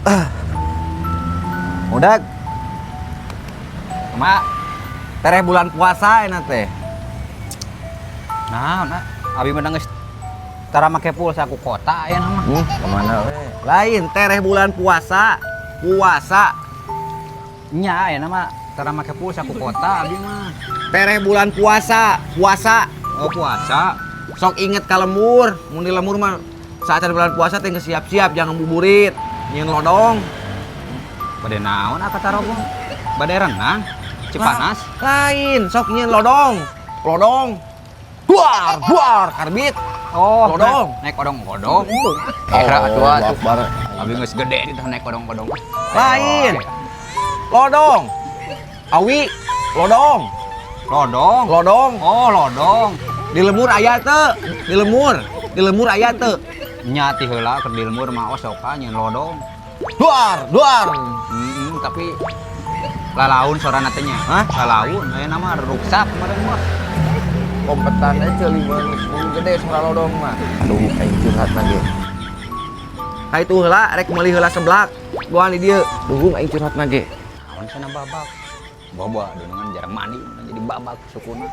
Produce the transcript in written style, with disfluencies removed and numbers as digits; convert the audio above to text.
Ah. Udah. Mak, tereh bulan puasa enak teh. Nah, nah, abi mah geus tara make pulsa ku kota aya nama. Kemana we? Lain tereh bulan puasa. Puasa. Nya aya nama tara make pulsa ku kota abi mah. Tereh bulan puasa, puasa. Oh, puasa. Sok inget ka lembur, mun di lembur mah saat ada bulan puasa teh geus siap-siap jangan buburit, nyieun lodong. Bade naon ah kata Tarogong? Bade renang? Cipanas? Lain, sok nyieun lodong. Lodong. Duar, duar, karbit. Oh, Lodong. Naik odong-odong. Era atuh atuh. Akbar. Abi geus gede di naik odong-odong. Lain. Lodong. Awi, lodong. Lodong. Lodong. Oh, lodong. Di lembur aya teu? Di lembur. Di lembur aya teu? Nya ti heula keur di lembur mah osok nyieun lodong. Duar, duar. Tapi lalaun sorana teh nya. Hah? Lalaun aya nama ruksak kemarin mah. Kompetan aja ceuli gede suara lodong mah. Aduh, aing curhat lagi. Ka itu heula rek meuli heula seblak. Doan di dieu. Duhung aing curhat lagi. Naon sana babak? Boba dunungan jarang mandi jadi babak sukuna.